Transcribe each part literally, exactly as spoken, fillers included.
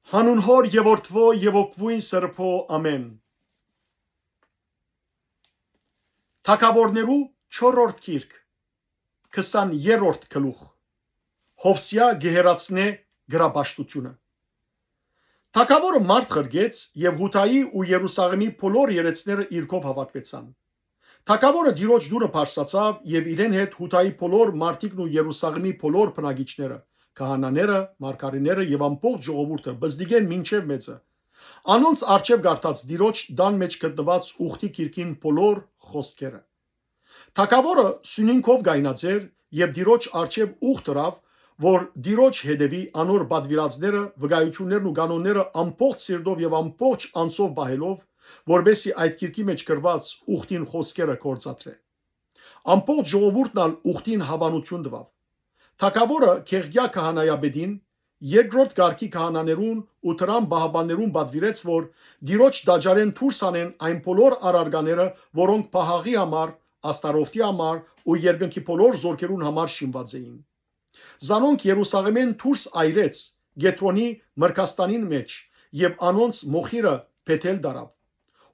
Հանուն Հօր եւ Որդւոյ եւ Հոգւոյն Սրբոյ, ամէն։ Թագաւորներու չորրորդ գիրք, քսաներորդ գլուխ։ Յովսեա կը հեռացնէ գրապաշտութիւնը։ Թագաւորը մարդ ղրկեց եւ Յուդայի ու Երուսաղէմի բոլոր երեցները իրկով հաւաքուեցան։ Թագաւորը Տիրոջ տունը բարձրացաւ եւ իրեն հետ Յուդայի բոլոր մարդիկն ու Երուսաղէմի բոլոր բնակիչները, քահանաները, մարգարէները եւ ամբողջ ժողովուրդը, բզդիկէն մինչեւ մեծը։ Անոնց առջեւ կարդաց Տիրոջ տան մէջ գտնուած ուխտի գիրքին բոլոր խօսքերը։ Թագաւորը սիւնին քով կայնած էր եւ Տիրոջ առջեւ ուխտ ըրաւ, որ Տիրոջ հետեւի անոր պատուիրածները, վկայութիւններն ու կանոնները ամբողջ սիրտով եւ ամբողջ անձով պահելով, որպէս զի այդ գիրքի մէջ գրուած ուխտին խօսքերը գործադրէ։ Ամբողջ ժողովուրդն ալ ուխտին հաւանութիւն տուաւ։ Թագաւորը Քեղկեա քահանայապետին, երկրորդ կարգի քահանաներուն ու դրան պահապաններուն պատուիրեց, որ Տիրոջ տաճարէն դուրս անեն այն բոլոր առարկաները, որոնք Բահաղի համար, Աստարովթի համար ու երկնքի բոլոր զորքերուն համար շինուած էին։ Զանոնք Երուսաղէմէն դուրս այրեց Կեդրոնի մրգաստանին մէջ եւ անոնց մոխիրը Բեթել տարաւ։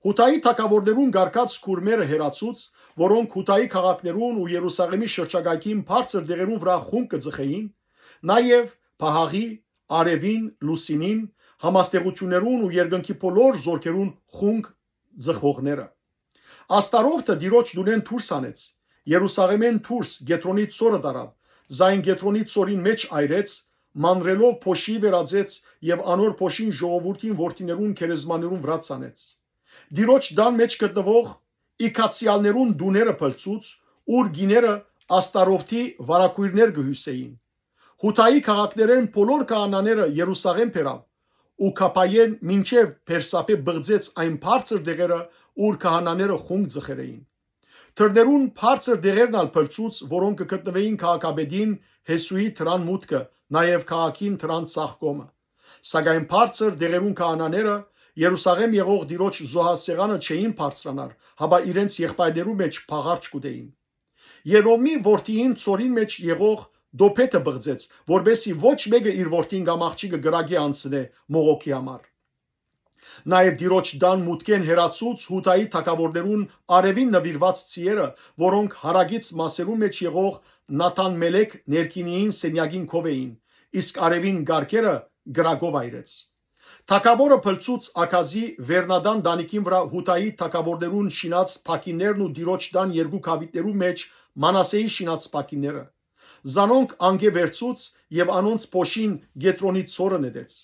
Յուդայի թագաւորներուն կարկած քուրմերը հեռացուց, որոնք Յուդայի քաղաքներուն ու Երուսաղէմի շրջակայքին բարձր դեղերուն վրայ խունկ կը ձգէին, նաեւ Բահաղի, արեւին, լուսինին, համաստեղութիւններուն ու երկնքի բոլոր զորքերուն խունկ ձգողները։ Աստարովթը Տիրոջ տունէն դուրս անեց, Երուսաղէմէն դուրս Կեդրոնի ծորը տարաւ, զայն Կեդրոնի ծորին մէջ այրեց, մանրելով փոշի վերածեց եւ անոր փոշին ժողովուրդին որդիներուն գերեզմաներուն վրայ ցանեց։ Տիրոջ տան մէջ գտնուող իգացեալներուն տուները փլցուց, ուր կիները Աստարովթի վարագոյրներ կը հիւսէին։ Յուդայի քաղաքներէն բոլոր քահանաները Երուսաղէմ բերաւ ու Քաբայէն մինչեւ Բերսաբէ պղծեց այն բարձր դեղերը, ուր քահանաները խունկ ձգեր էին։ Դռներուն բարձր դեղերն ալ փլցուց, որոնք կը գտնուէին քաղաքապետին Հեսուի դռան մուտքը, նաեւ քաղաքին դռան ձախ կողմը։ Սակայն բարձր դեղերուն քահանաները Երուսաղէմ եղող Տիրոջ զոհասեղանը չէին բարձրանար, հապա իրենց եղբայրներու մէջ բաղարջ կուտէին։ Երովմի որդիին ծորին մէջ եղող Դոփեթը պղծեց, որպէս զի ոչ մէկը իր որդին կամ աղջիկը կրակի անցնէ մողոքի համար։ Նաեւ Տիրոջ տան մուտքէն հեռացուց Յուդայի թագաւորներուն արեւին նուիրուած ձիերը, որոնք հարակից մասերուն մէջ եղող Նաթան Մելեք ներքինիին սենեակին քով էին, իսկ արեւին կարկերը կրակով այրեց։ Թագաւորը փլցուց Աքազի վերնատան տանիքին վրայ Յուդայի թագաւորներուն շինած բակիններն ու Տիրոջ տան երկու գաւիթներու մէջ Մանասեի շինած բակինները։ Զանոնք անկէ վերցուց եւ անոնց փոշին Կեդրոնի ծորը նետեց։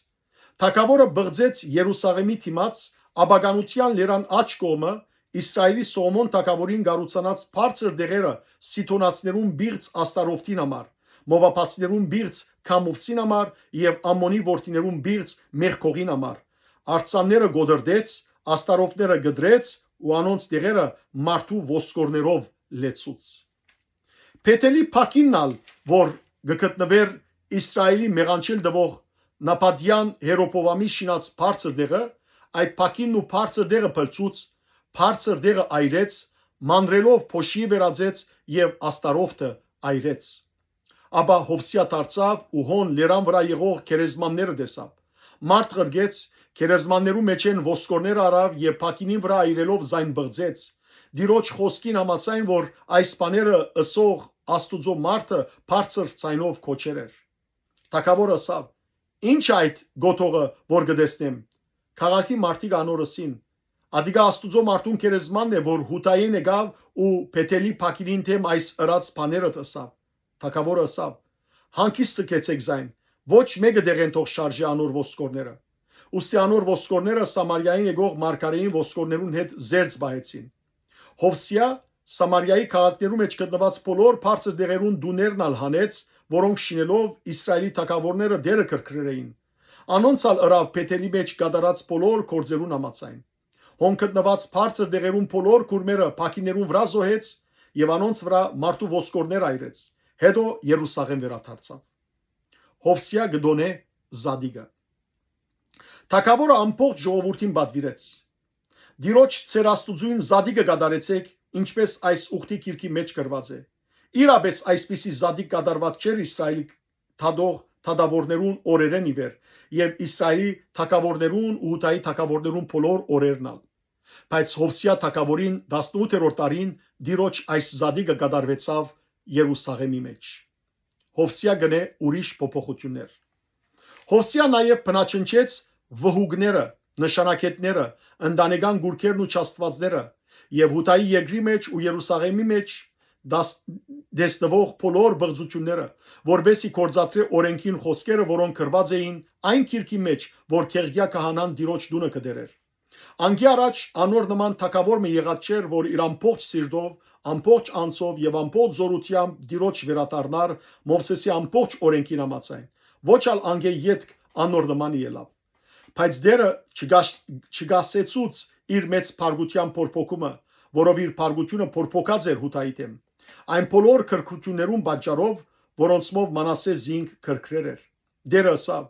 Թագաւորը պղծեց Երուսաղէմի դիմաց, ապականութեան լերան աջ կողմը, Իսրայէլի Սողոմոն թագաւորին կառուցանած բարձր դեղերը Սիդոնացիներուն պիղծ Աստարովթին համար, Մովաբացիներուն պիղծ Քամովսին համար եւ Ամմոնի որդիներուն պիղծ Մեղքողին համար։ Արձանները կոտրտեց, Աստարովթները կտրեց ու անոնց դեղերը մարդու ոսկորներով լեցուց։ Բեթելի բակինն ալ, որ կը գտնուէր Իսրայէլի մեղանչել տուող Նաբատեան Հերոբովամի շինած բարձր դեղը, այդ բակինն ու բարձր դեղը փլցուց, բարձր դեղը այրեց, մանրելով փոշի վերածեց եւ Աստարովթը այրեց։ Ապա Յովսեա դարձաւ ու հոն լերան վրայ եղող գերեզմանները տեսաւ։ Մարդ ղրկեց, գերեզմաններու մէջէն ոսկորները առաւ եւ բակինին վրայ այրելով զայն պղծեց։ Տիրոջ խօսքին համաձայն, որ այս բաները ըսող Աստուծոյ մարդը բարձր ձայնով կոչեր էր։ Թագաւորը ըսաւ. «Ի՞նչ է այդ կոթողը, որ կը տեսնեմ»։ Քաղաքի մարդիկ անոր ըսին. «Ատիկա Աստուծոյ մարդուն գերեզմանն է, որ Յուդայէն եկաւ ու Բեթելի բակինին դէմ այս ըրած բաներդ ըսաւ»։ Թագաւորը ըսաւ. «Հանգիստ կեցեք զայն, ոչ մէկը դեղէն թող շարժէ անոր ոսկորները»։ Ուստի անոր ոսկորները Սամարիային եկող մարգարէին ոսկորներուն հետ զերծ պահեցին։ Յովսեա Սամարիայի քաղաքներու մէջ գտնուած բոլոր բարձր դեղերուն տուներն ալ հանեց, որոնք շինելով Իսրայէլի թագաւորները Տէրը քրքրեր էին։ Անոնց ալ ըրաւ Բեթելի մէջ կատարած բոլոր գործերուն համաձայն։ Հոն գտնուած բարձր դեղերուն բոլոր քուրմերը բակիներուն վրայ զոհեց եւ անոնց վրայ մարդու ոսկորներ այրեց։ Հետո Երուսաղէմ վերադարձաւ։ Յովսեա կը տոնէ Զադիկը։ Թագաւորը ամբողջ ժողովուրդին պատուիրեց. «Տիրոջ ձեր Աստուծոյն Զադիկը կատարեցէք, ինչպէս այս ուխտի գիրքի մէջ գրուած է»։ Իրապէս այսպիսի Զադիկ կատարուած չէր Իսրայէլի դատող թագաւորներուն օրերէն ի վեր եւ Իսրայէլի թագաւորներուն ու Յուդայի թագաւորներուն բոլոր օրերն ալ։ Բայց Յովսեայ թագաւորին տասնութերորդ տարին Տիրոջ այս զատիկը կատարուեցաւ Երուսաղէմի մէջ։ Յովսեայ կ'ընէ ուրիշ փոփոխութիւններ։ Յովսեայ նաեւ բնաջնջեց վհուկները, նշանագէտները, ընտանեկան կուռքերն ու չաստուածները եւ Յուդայի երկրի մէջ ու Երուսաղէմի մէջ դաս-, տեսնուող բոլոր բղծութիւնները, որպէս զի գործադրէ օրէնքին խօսքերը, որոնք գրուած էին այն գիրքի մէջ, որ Քեղկիա քահանան Տիրոջ տունը կը տիրէր։ Անկէ առաջ անոր նման թագաւոր մը եղած չէր, որ իր ամբողջ սիրտով, ամբողջ անձով եւ ամբողջ զօրութեամբ Տիրոջ վերադառնար Մովսէսի ամբողջ օրէնքին համաձայն։ Ոչ ալ անկէ ետք անոր նմանը ելաւ։ Բայց Տէրը չկաս-, չկասեցուց իր մեծ փառքութեան փոփոխումը, որով իր փառքութիւնը փոփոխած էր Յուդայի դէմ, այն բոլոր քրքրութիւններուն պատճառով, որոնցմով Մանասէ զինք քրքրեր էր։ Տէրը ըսաւ.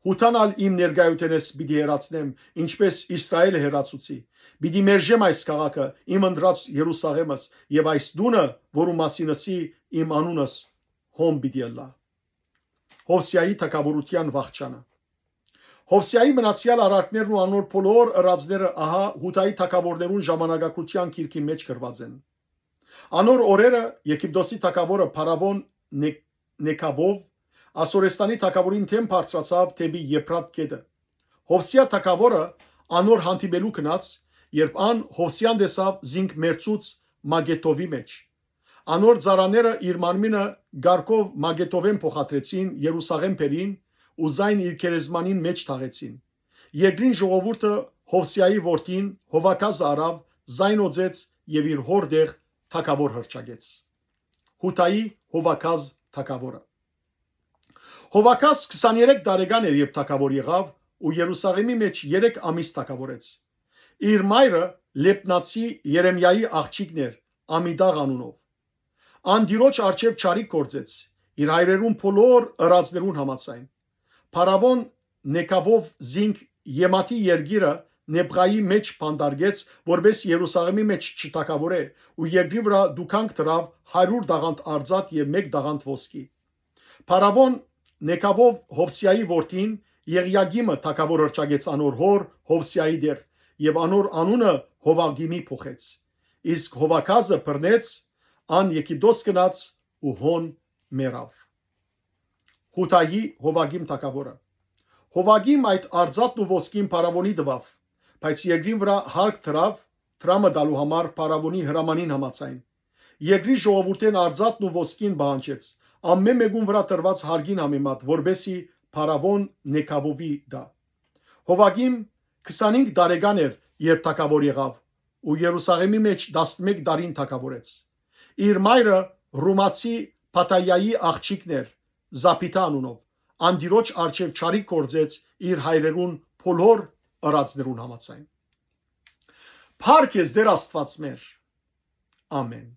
«Յուդան ալ իմ ներկայութենէս պիտի հեռացնեմ, ինչպէս Իսրայէլը հեռացուցի։ Պիտի մերժեմ այս քաղաքը, իմ ընտրած Երուսաղէմս, եւ այս տունը, որու մասին ըսի, իմ անունս հոն պիտի ըլլայ»։ Յովսեայի թագաւորութեան վախճանը։ Յովսեայի մնացեալ արարքներն ու անոր բոլոր ըրածները, ահա, Յուդայի թագաւորներուն ժամանակագրութեան գիրքին մէջ գրուած են։ Անոր օրերը Եգիպտոսի թագաւորը Փարաւոն Նե-, Նեքավով Ասորեստանի թագաւորին դէմ բարձրացաւ դէպի Եփրատ գետը։ Յովսեայ թագաւորը անոր հանդիպելու գնաց, երբ ան Յովսեան տեսաւ զինք մերձուց Մագեթովի մէջ։ Անոր ծառաները իր մարմինը կարգով Մագեթովէն փոխադրեցին Երուսաղէմ բերին ու զայն իր գերեզմանին մէջ թաղեցին։ Երկրին ժողովուրդը Յովսեայի որդին Յովակազը առաւ, զայն օծեց եւ իր հօր տեղ թագաւոր հռչակեց։ Յուդայի Յովակազ թագաւորը։ Յովակազ քսաներեք տարեկան էր, երբ թագաւոր եղաւ ու Երուսաղէմի մէջ երեք ամիս թագաւորեց։ Իր մայրը Լեբնացի Երեմիայի աղջիկն էր, Ամիդաղ անունով։ Ան Տիրոջ առջեւ չարիք գործեց, իր հայրերուն բոլոր ըրածներուն համաձայն։ Փարաւոն Նեքավով զինք Եմաթի երկիրը Նեբղայի մէջ բանտարկեց, որպէս Երուսաղէմի մէջ չթագաւորէ, ու երկրի վրայ դուքանք դրաւ հարիւր տաղանդ արծաթ եւ մէկ տաղանդ ոսկի։ Փարաւոն Նեքավով Յովսեայի որդին Եղիակիմը թագաւոր հռչակեց անոր հօր Յովսեայի տեղ եւ անոր անունը Յովակիմի փոխեց։ Իսկ Յովակազը բռնեց, ան Եգիպտոս գնաց ու հոն մեռաւ։ Յուդայի Յովակիմ թագաւորը։ Յովակիմ այդ արծաթն ու ոսկին Փարաւոնի տուաւ, բայց երկրին վրայ հարկ դրաւ դրամը տալու համար Փարաւոնի հրամանին համաձայն։ Երկրի ժողովուրդէն արծաթն ու ոսկին պահանջեց, ամէն մէկուն վրայ տրուած հարկին համեմատ, որպէս զի Փարաւոն Նեքավովի տայ։ Յովակիմ քսանհինգ տարեկան էր, երբ թագաւոր եղաւ, ու Երուսաղէմի մէջ տասնմէկ տարին թագաւորեց։ Իր մայրը Ռումացի Փաթայայի աղջիկն էր, Զաբիթա անունով։ Ան Տիրոջ առջեւ չարիք գործեց իր հայրերուն բոլոր ըրածներուն համաձայն։ Փառք ես Տէր Աստուած մեր։ Ամէն։